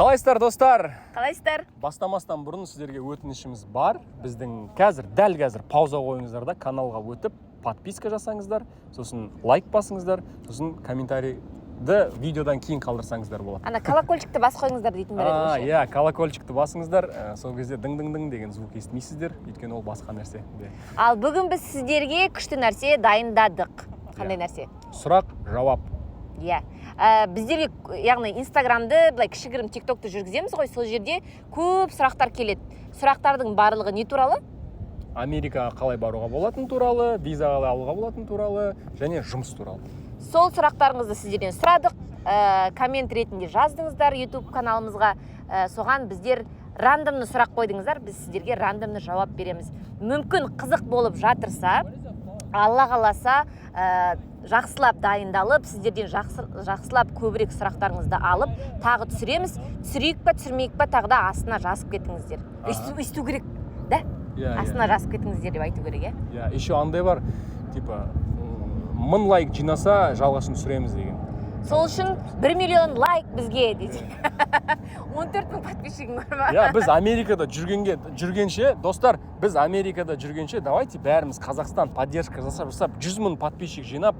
Қалайсыздар, достар? Қалайсыздар? Бастамастан бұрын сіздерге өтінішіміз бар. Біздің қазір, дәл қазір пауза қойыңыздар да, каналға өтіп, подписка жасаңыздар, сосын лайк басыңыздар, сосын комментарийді видеодан кейін қалдырсаңыздар болады. Ана колокольчикті басып қойыңыздар дейтін бар еді ғой ше. Иә, колокольчикті басыңыздар, сол кезде дың дың дың деген звук естімейсіздер, өйткені ол басқа нәрсе де. Ал бүгін біз сіздерге күшті нәрсе дайындадық. Қандай нәрсе? Сұрақ жауап. Иә, біздерге, яғни Инстаграмды, былай кішігірім Тиктокты жүргіземіз ғой, сол жерде көп сұрақтар келеді. Сұрақтардың барлығы не туралы? Америкаға қалай баруға болатын туралы, виза қалай алуға болатын туралы және жұмыс туралы. Сол сұрақтарыңызды сіздерден сұрадық, коммент ретінде жаздыңыздар YouTube каналымызға. Соған біздер рандомный сұрақ қойдыңыздар, біз сіздерге рандомный жауап береміз. Мүмкін, қызық болып жатырса, Алла қаласа, жақсылап дайындалып, сіздерден жақсы, жақсылап көбірек сұрақтарыңызды алып, тағы түсіреміз. Түсірейік па, түсірмейік па, тағы да астына жазып кетіңіздер. Өйсту керек да. Иә. Астына жазып кетіңіздер деп айту керек, иә. Иә, еще андай бар, типа 1000 лайк жинаса, жалғасын түсіреміз деген. Сол үшін 1 миллион лайк бізге десе, 14 мың подписчигің бар ма? Иә, біз Америкада жүргенше, достар, біз Америкада жүргенше, давайте бәріміз Қазақстан поддержка жасап жасап 100 000 подписчик жинап,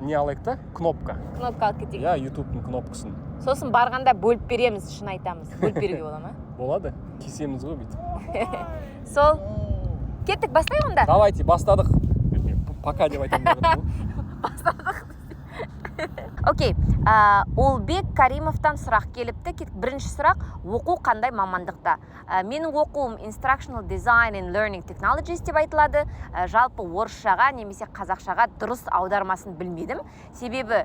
не алайық та, кнопка. Кнопка алып кетейік. Иә, Ютубтың кнопкасын. Сосын барғанда бөліп береміз, шын айтамыз. Бөліп беруге бола ма? Болады, кесеміз ғой бүйтіп. Сол, кеттік, бастайық онда. Давайте, бастадық. Пока деп айтамын деп отырмын ғой. Окей, Олбек Каримовтан сұрақ келіпті. Бірінші сұрақ: оқу қандай мамандықта? Менің оқуым Instructional Design and Learning Technologies деп айтылады. Жалпы орысшаға немесе қазақшаға дұрыс аудармасын білмедім, себебі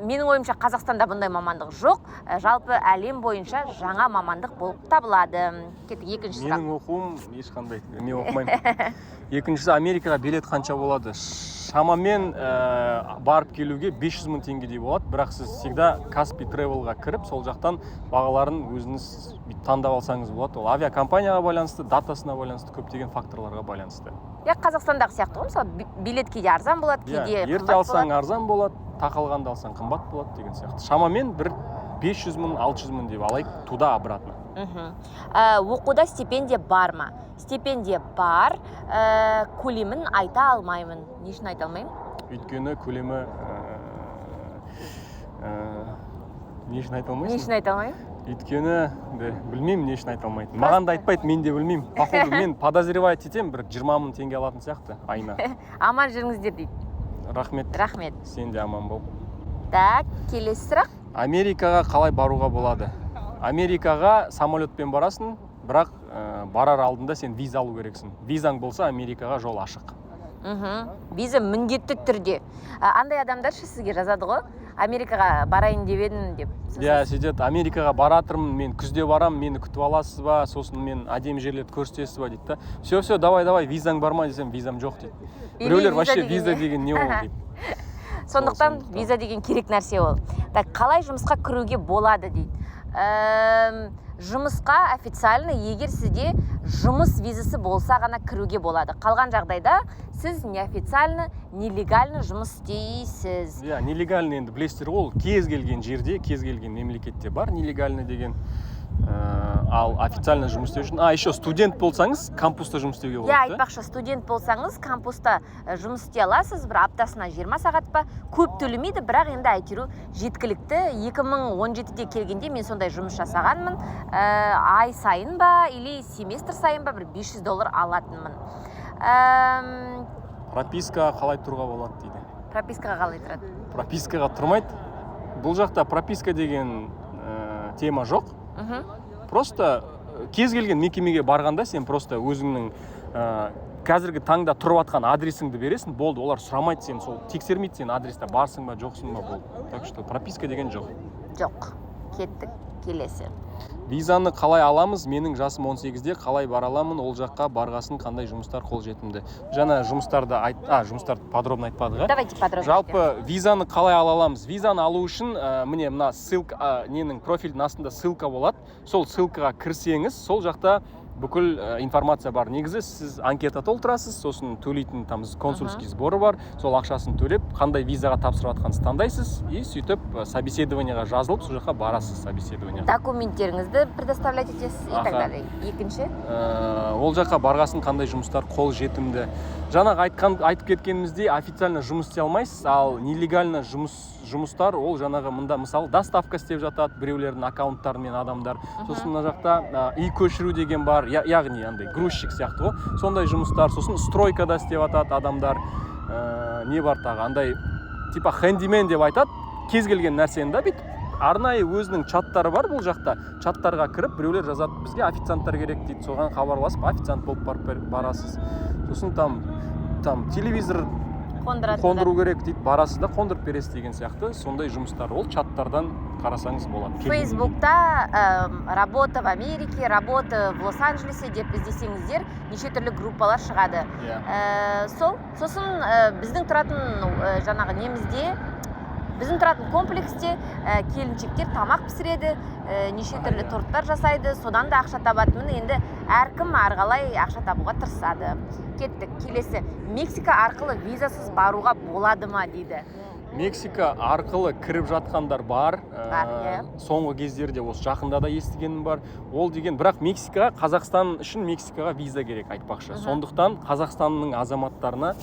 менің ойымша, Қазақстанда бұндай мамандық жоқ. Жалпы әлем бойынша жаңа мамандық болып табылады. Кеттік, екінші сұрақ. Менің оқуым ешқандай, мен оқымаймын. Екіншісі: Америкаға билет қанша болады? Шамамен барып келуге 500 мың теңгедей болады, бірақ сіз всегда Каспи Travelға кіріп, сол жақтан бағаларын өзіңіз бүйтіп таңдап алсаңыз болады. Ол авиакомпанияға байланысты, датасына байланысты, көптеген факторларға байланысты. Иә, Қазақстандағы сияқты ғой. Мысалы, билет кейде арзан болады, кейде ерте қымбат алсаң, болады. арзан болады, тақалғанда алсаң, қымбат болады деген сияқты. Шамамен бір 500 мың, 600 мың деп алайық, туда обратно. Оқуда стипендия бар ма? Стипендия бар, көлемін айта алмаймын. Не үшін айта алмаймын? Өйткені көлемі не үшін айта Не алмайсың? үшін айта алмаймын? Өйткені де, білмеймін, не үшін айта алмайтынын. Маған да айтпайды, мен де білмеймін. Походу, мен подозревать етемін, бір 20 000 теңге алатын сияқты айына. Аман жүріңіздер дейді. Рахмет. Рахмет. Сен де аман бол. Так, келесі сұрақ. Америкаға қалай баруға болады? Америкаға самолетпен барасың, бірақ барар алдында сен виза алу керексің. Визаң болса, Америкаға жол ашық. Виза міндетті түрде. Андай адамдар ше, сізге жазады ғой, Америкаға барайын деп едім деп. Сосын Иә, сөйтеді: «Америкаға баратырмын мен, күзде барамын, мені күтіп аласыз ба, сосын мен әдемі жерлерді көрсетесіз ба?» — дейді да. «Все, все, давай, давай, визаң бар ма?» — десем, «Визам жоқ» дейді. Или Біреулер виза вообще деген «Виза не? деген не ол?» дейді. Сондықтан Сондықтан. виза деген керек нәрсе ол. Так, қалай жұмысқа кіруге болады дейді. Жұмысқа официально, егер сізде жұмыс визасы болса ғана кіруге болады. Қалған жағдайда сіз неофициально, нелегально жұмыс істейсіз. Иә, нелегальный енді білесіздер ғой, ол кез келген жерде, кез келген мемлекетте бар нелегальный деген. Ал официально жұмыс істеу үшін, еще студент болсаңыз, кампуста жұмыс істеуге болады да? Айтпақшы, студент болсаңыз, кампуста жұмыс істей аласыз бір аптасына 20 сағат па. Көп төлемейді, бірақ енді әйтеуір жеткілікті. 2017-де келгенде мен сондай жұмыс жасағанмын. Ай сайын ба или семестр сайын ба, бір 500 доллар алатынмын. Пропискаға қалай тұруға болады дейді. Пропискаға қалай тұрады? Пропискаға тұрмайды. Бұл жақта прописка деген тема жоқ. Просто кез келген мекемеге барғанда сен просто өзіңнің қазіргі таңда тұрып жатқан адресіңді бересің, болды. Олар сұрамайды сен, сол тексермейді, сен адреста барсың ба, жоқсың ба, болды. Так что прописка деген жоқ. Жоқ. Кеттік, келесі. Визаны қалай аламыз? Менің жасым 18-де, қалай бара аламын ол жаққа? Барғасын қандай жұмыстар қолжетімді? Жаңа жұмыстарды айт, жұмыстарды подробно айтпадық, иә. Давайте подробно. Жалпы визаны қалай ала аламыз? Визаны алу үшін міне, мына ссылка, ненің, профильдің астында ссылка болады. Сол ссылкаға кірсеңіз, сол жақта Бүкіл информация бар. Негізі, сіз анкета толтырасыз, сосын төлейтін там консульский сборы бар, сол ақшасын төлеп, қандай визаға тапсырып жатқаныңызды таңдайсыз и сөйтіп собеседованиеға жазылып, сол жаққа барасыз собеседованиеға. Документтеріңізді предоставлять етесіз и так далее. Екінші? Ол жаққа барғасын қандай жұмыстар қол жетімді? Жаңағы айтып кеткеніміздей, официально жұмыс істей алмайсыз, ал нелегально жұмыстар, ол жаңағы мында, мысалы, доставка істеп жатады біреулердің аккаунттарымен адамдар. Сосын мына жақта үй көшіру деген бар, яғни андай грузчик сияқты ғой, сондай жұмыстар. Сосын стройкада істеп жатады адамдар. Не бар тағы? Андай типа хендимен деп айтады, кез келген нәрсені да бүйтіп арнайы өзінің чаттары бар бұл жақта. Чаттарға кіріп, біреулер жазады, бізге официанттар керек дейді, соған хабарласып, официант болып барып барасыз. Сосын там телевизор қондыратындар. Қондыру керек дейді, барасыз да, қондырып бересіз деген сияқты. Сондай жұмыстар, ол чаттардан қарасаңыз болады келгеннен кейін. Фейсбукта «работа в Америке», «работа в Лос-Анджелесе» деп іздесеңіздер, неше түрлі группалар шығады. Иә. Сол сосын біздің тұратын жаңағы немізде, біздің тұратын комплексте келіншектер тамақ пісіреді, неше түрлі торттар жасайды, содан да ақша табады. Міне, енді әркім әрқалай ақша табуға тырысады. Кеттік келесі. Мексика арқылы визасыз баруға болады ма дейді. Мексика арқылы кіріп жатқандар бар. Бар, иә. Соңғы кездерде, осы жақында да естігенім бар ол деген. Бірақ Мексикаға, Қазақстан үшін Мексикаға виза керек, айтпақшы. Сондықтан Қазақстанның азаматтарына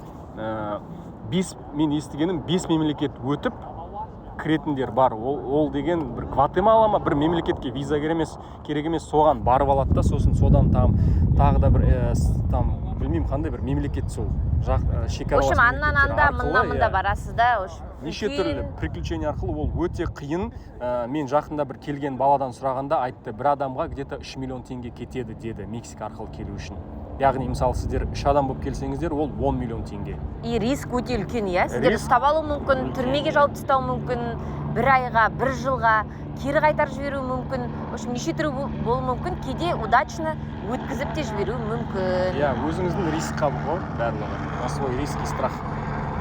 бес, мен естігенім, бес мемлекет өтіп кіретіндер бар. Ол деген бір Гватемала ма, бір мемлекетке виза керек емес, соған барып алады да, сосын содан там тағы да бір там білмеймін, қандай бір мемлекет, сол жақ В шекаралас общем, аннан мемлекеттер анда, арқылы, мында, мында иә. барасыз да, в общем, Неше үлкен. түрлі приключение арқылы, ол өте қиын. Мен жақында бір келген баладан сұрағанда айтты, бір адамға где то 3 миллион теңге кетеді деді Мексика арқылы келу үшін. Яғни, мысалы, сіздер үш адам болып келсеңіздер, ол 10 миллион теңге. И риск өте үлкен, иә, сіздерді Риск ұстап алуы мүмкін, үлкен, түрмеге иә. жауып тастауы мүмкін, бір айға, бір жылға, кері қайтарып жіберуі мүмкін. В общем, неше түрлі болуы мүмкін. Кейде удачно өткізіп те жіберуі мүмкін. Иә, өзіңіздің рискқа ғой барлығы, на свой риск и страх.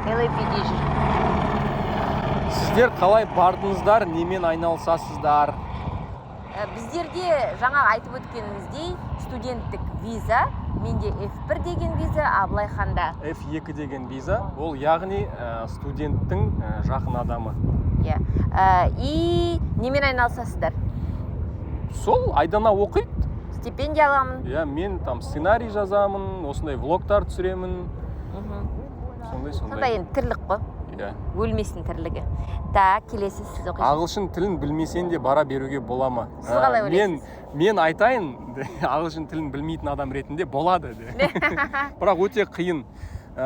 LAPD жүр. Сіздер қалай бардыңыздар, немен айналысасыздар? Біздерде жаңа айтып өткеніміздей, студенттік виза, менде F1 деген виза, Абылайханда F2 деген виза, ол яғни студенттің жақын адамы. Иә. И немен айналысасыздар? Сол Айдана оқиды. Стипендия аламын. Иә, мен там сценарий жазамын, осындай влогтар түсіремін. Сондай, сондай. Сондай енді тірлік қой. Иә. Өлмесін тірлігі. Так, келесі, сіз оқисыз. Ағылшын тілін білмесең де бара беруге бола ма? Сіз қалай Мен ойлайсыз? Мен айтайын, ағылшын тілін білмейтін адам ретінде, болады де. Бірақ өте қиын.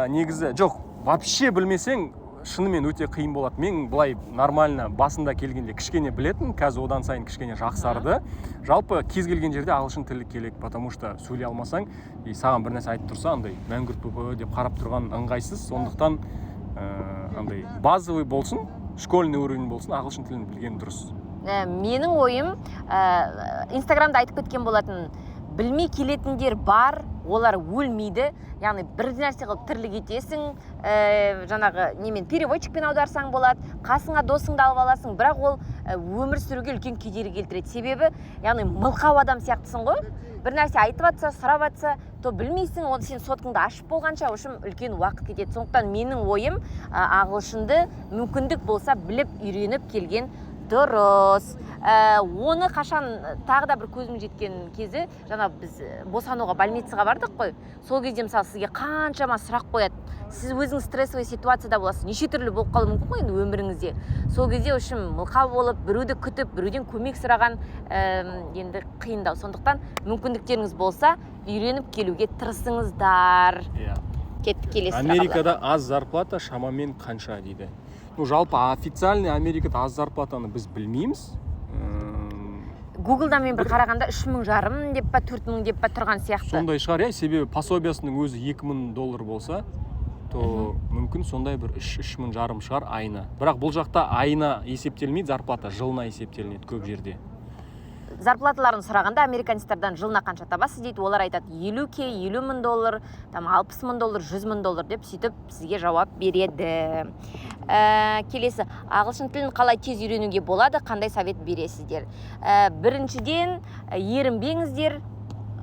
Негізі жоқ, вообще білмесең, шынымен өте қиын болады. Мен былай нормально басында келгенде кішкене білетін, қазір одан сайын кішкене жақсарды. Жалпы, кез келген жерде ағылшын тілі керек, потому что сөйлей алмасаң и саған бір нәрсе айтып тұрса, андай мәңгүрт болып деп қарап тұрған ыңғайсыз. Сондықтан андай базовый болсын, школьный уровень болсын, ағылшын тілін білген дұрыс. Менің ойым, инстаграмда айтып кеткен болатын, білмей келетіндер бар, олар өлмейді. Яғни бір нәрсе қылып тірлік етесің, жаңағы немен, переводчикпен аударсаң болады, қасыңа досыңды алып аласың, бірақ ол өмір сүруге үлкен кедергі келтіреді. Себебі, яғни, мылқау адам сияқтысың ғой, бір нәрсе айтып жатса, сұрап жатса, то білмейсің, оны сен соткаңды ашып болғанша, в общем, үлкен уақыт кетеді. Сондықтан менің ойым, ағылшынды мүмкіндік болса біліп, үйреніп келген дұрыс. Оны қашан тағы да бір көзім жеткен кезі, жаңа біз босануға больницаға бардық қой. Сол кезде, мысалы, сізге қаншама сұрақ қояды, сіз өзіңіз стрессовый ситуацияда боласыз, неше түрлі болып қалуы мүмкін ғой енді өміріңізде. Сол кезде, в общем, мылқау болып, біреуді күтіп, біреуден көмек сұраған енді қиындау. Сондықтан мүмкіндіктеріңіз болса, үйреніп келуге тырысыңыздар. Иә. Кеттік келесі сұраққа. Америкада аз зарплата шамамен қанша дейді. Ну, жалпы, официальный Америкада аз зарплатаны біз білмейміз. Гуглда мен бір қарағанда, 3,5 мың деп па, 4 мың деп па тұрған сияқты. Сондай шығар, иә, себебі пособиясының өзі 2000 доллар болса, то мүмкін сондай бір 3-3,5 мың шығар айына. Бірақ бұл жақта айына есептелмейді зарплата, жылына есептелінеді көп жерде. Зарплаталарын сұрағанда американецтерден, жылына қанша табасыз дейді, олар айтады 50 к, 50 мың доллар, там 60 мың доллар, 100 мың доллар деп, сөйтіп сізге жауап береді. Келесі, ағылшын тілін қалай тез үйренуге болады, қандай совет бересіздер? Біріншіден, ерінбеңіздер.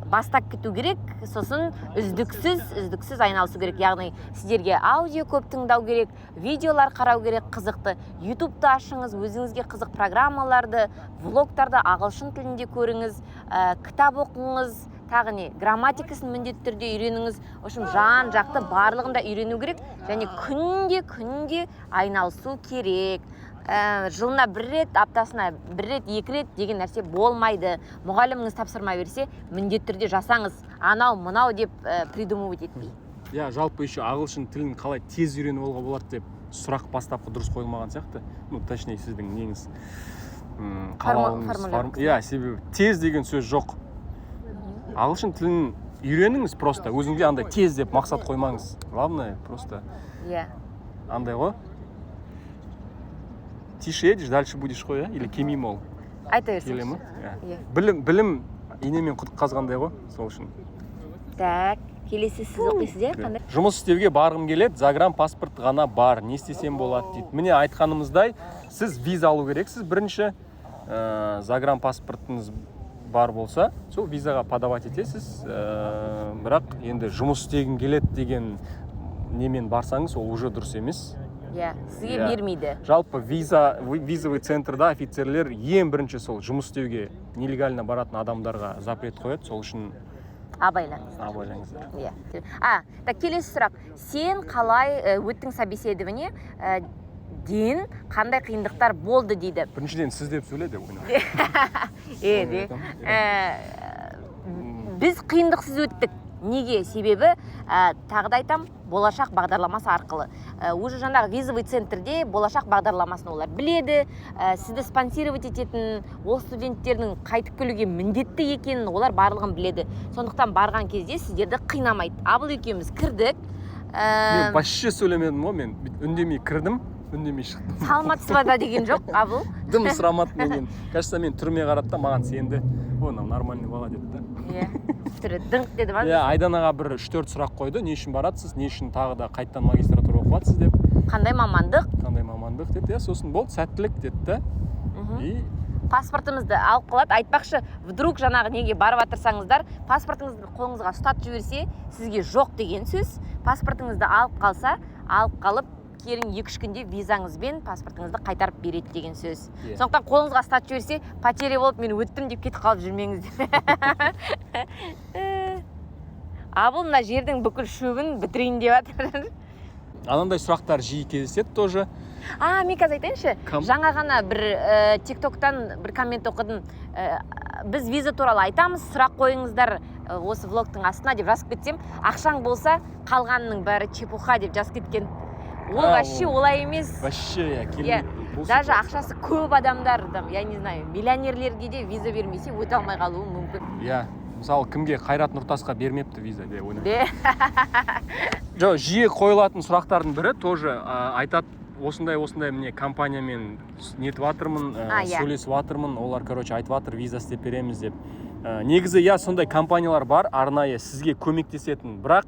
Бастап кету керек, сосын үздіксіз, үздіксіз айналысу керек. Яғни сіздерге аудио көп тыңдау керек, видеолар қарау керек қызықты. Ютубты ашыңыз, өзіңізге қызық программаларды, влогтарды ағылшын тілінде көріңіз, кітап оқыңыз, тағы не, грамматикасын міндетті түрде үйреніңіз. В общем, жан жақты барлығын да үйрену керек және күнде, күнде айналысу керек. Жылына бір рет, аптасына бір рет, екі рет деген нәрсе болмайды. Мұғаліміңіз тапсырма берсе, міндетті түрде жасаңыз, анау мынау деп придумывать етпей. Иә, жалпы еще ағылшын тілін қалай тез үйреніп алуға болады деп сұрақ бастапқы дұрыс қойылмаған сияқты. Ну, точнее, сіздің неңіз, қалауыңыз. Формулировкасы. Иә, себебі тез деген сөз жоқ. Ағылшын тілін үйреніңіз, просто өзіңізге андай тез деп мақсат қоймаңыз. Главное просто андай ғой, тише едешь, дальше будешь қой, иә, или келмей ма ол? Айта Келе берсеңізші. ма? Иә. Иә. Білім инемен құдық қазғандай ғой, сол үшін. Так, келесі сіз оқисыз, иә, қандай? Жұмыс істеуге барғым келеді, загран паспорт ғана бар, не істесем болады дейді. Міне, айтқанымыздай, сіз виза алу керексіз бірінші. Загран паспортыңыз бар болса, сол визаға подавать етесіз. Бірақ енді жұмыс істегім келеді деген немен барсаңыз, ол уже дұрыс емес. Иә, сізге бермейді. Жалпы виза, визовый центрда офицерлер ең бірінші сол жұмыс істеуге нелегально баратын адамдарға запрет қояды, сол үшін абайлаңыз. Абайлаңыздар. Иә. А, так, келесі сұрақ: сен қалай өттің собеседование ден, қандай қиындықтар болды дейді. Біріншіден, сіз деп сөйле деп ойнап. Е де. Біз қиындықсыз өттік. Неге? Себебі тағы да айтам, Болашақ бағдарламасы арқылы. Уже жаңағы визовый центрде Болашақ бағдарламасын олар біледі, сізді спонсировать ететін, ол студенттердің қайтып келуге міндетті екенін олар барлығын біледі. Сондықтан барған кезде сіздерді қинамайды. Абыл екеуміз кірдік. Мен вообще сөйлемедім ғой, мен бүйтіп үндемей кірдім, үндемей шықтым. Саламатсыз ба да деген жоқ Абыл. Дым сұрамады менен. Кажется, мен түріме қарады да, маған сенді. О, мынау нормальный бала деді да. Иә, түрі дыңқ деді ма? Иә, Айданаға бір үш төрт сұрақ қойды: не үшін баратсыз, не үшін тағы да қайтадан магистратура оқып жатсыз деп. Қандай мамандық? Қандай мамандық деді, иә. Сосын болды, сәттілік деді да. И Паспортымызды алып қалады. Айтпақшы, вдруг жаңағы неге барып жатырсаңыздар, паспортыңызды қолыңызға ұстатып жіберсе, сізге жоқ деген сөз. Паспортыңызды алып қалса, алып қалып, кейін 2-3 күнде визаңызбен паспортыңызды қайтарып береді деген сөз. Сондықтан қолыңызға ұстатып жіберсе, потеря болып, мен өттім деп кетіп қалып жүрмеңіздер. Абыл мына жердің бүкіл шөбін бітірейін деп жатыр. Анандай сұрақтар жиі кездеседі тоже. А, мен қазір айтайыншы. Жаңа ғана бір тиктоктан бір коммент оқыдым. Біз виза туралы айтамыз, сұрақ қойыңыздар осы влогтың астына деп жазып кетсем, ақшаң болса, қалғанының бәрі чепуха деп жазып кеткен. Ол А, вообще олай емес. Вообще, иә, келмейді бұл Даже ситуация. ақшасы көп адамдар там, я не знаю, миллионерлерге де виза бермесе, өте алмай қалуы мүмкін. Иә, мысалы, кімге, Қайрат Нұртасқа бермепті виза деп ойлаймын. Де. Жоқ, жиі қойылатын сұрақтардың бірі тоже, айтады: осындай осындай міне компаниямен нетіп жатырмын, А, иә. сөйлесіп жатырмын, олар, короче, айтып жатыр, виза істеп береміз деп. Негізі, иә, сондай компаниялар бар арнайы сізге көмектесетін, бірақ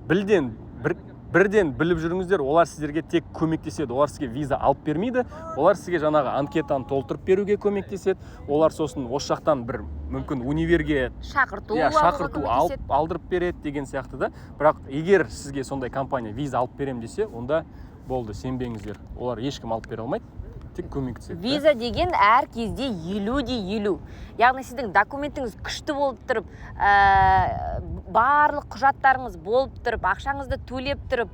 білден бір, бірден біліп жүріңіздер, олар сіздерге тек көмектеседі, олар сізге виза алып бермейді. Олар сізге жаңағы анкетаны толтырып беруге көмектеседі, олар сосын осы жақтан бір мүмкін универге шақырту иә, алуға шақырту алып көмектеседі. Алдырып береді деген сияқты да. Бірақ егер сізге сондай компания виза алып беремін десе, онда болды, сенбеңіздер, олар ешкім алып бере алмайды, тек көмектеседі да. Виза деген әр кезде 50 де 50. Яғни сіздің документіңіз күшті болып тұрып, барлық құжаттарыңыз болып тұрып, ақшаңызды төлеп тұрып,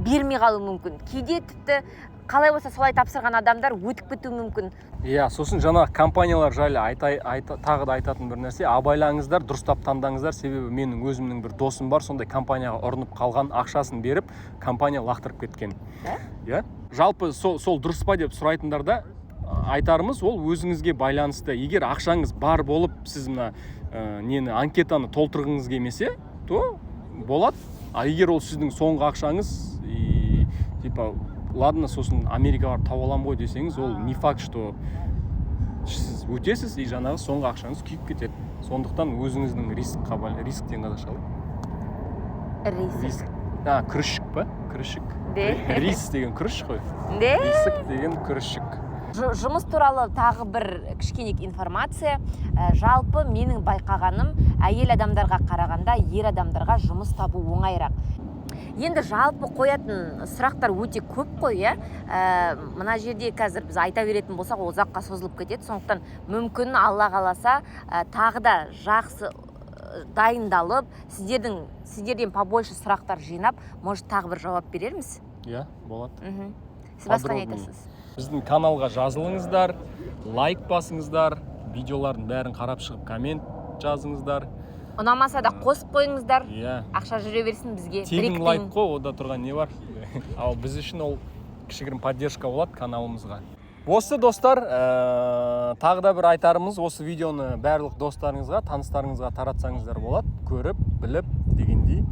бермей қалуы мүмкін. Кейде тіпті қалай болса солай тапсырған адамдар өтіп кетуі мүмкін. Иә, сосын жаңағы компаниялар жайлы тағы да айтатын бір нәрсе: абайлаңыздар, дұрыстап таңдаңыздар. Себебі менің өзімнің бір досым бар, сондай компанияға ұрынып қалған, ақшасын беріп, компания лақтырып кеткен. Иә? Иә, жалпы сол дұрыс па деп сұрайтындарда айтарымыз, ол өзіңізге байланысты. Егер ақшаңыз бар болып, сіз мына нені, анкетаны толтырғыңыз келмесе, то болады. А егер ол сіздің соңғы ақшаңыз и типа ладно, сосын Америкаға барып тауып аламын ғой десеңіз, ол не факт, что сіз өтесіз, и жаңағы соңғы ақшаңыз күйіп кетеді. Сондықтан өзіңіздің риск деген қазақша қалай? Риск. Риск, а, күрішік па, күрішік. Де. Рис деген күріш қой. Де. Риск деген күрішік. Жұмыс туралы тағы бір кішкене информация. Жалпы менің байқағаным, әйел адамдарға қарағанда ер адамдарға жұмыс табу оңайырақ. Енді жалпы қоятын сұрақтар өте көп қой, иә. Мына жерде қазір біз айта беретін болсақ, ол ұзаққа созылып кетеді. Сондықтан мүмкін, Алла қаласа, тағы да жақсы дайындалып, сіздерден побольше сұрақтар жинап, может, тағы бір жауап берерміз. Иә, болады. Сіз басқа не Подробнее. айтасыз? Біздің каналға жазылыңыздар, лайк басыңыздар, видеолардың бәрін қарап шығып, коммент жазыңыздар. Ұнамаса да қосып қойыңыздар. Иә. Ақша жүре берсін бізге. Бір Тегін екі лайк тиын. қой, ода тұрған не бар? Ал біз үшін ол кішігірім поддержка болады каналымызға. Осы, достар, тағы да бір айтарымыз: осы видеоны барлық достарыңызға, таныстарыңызға таратсаңыздар болады, көріп, біліп дегендей.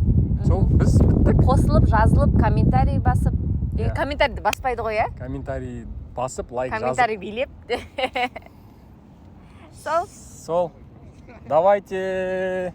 Сол, біз біттік. Қосылып, жазылып, комментарий басып. Иә. Комментарийді баспайды ғой, иә? Комментарий басып, лайк жазып. Комментарий билеп, сол. Сол, давайте.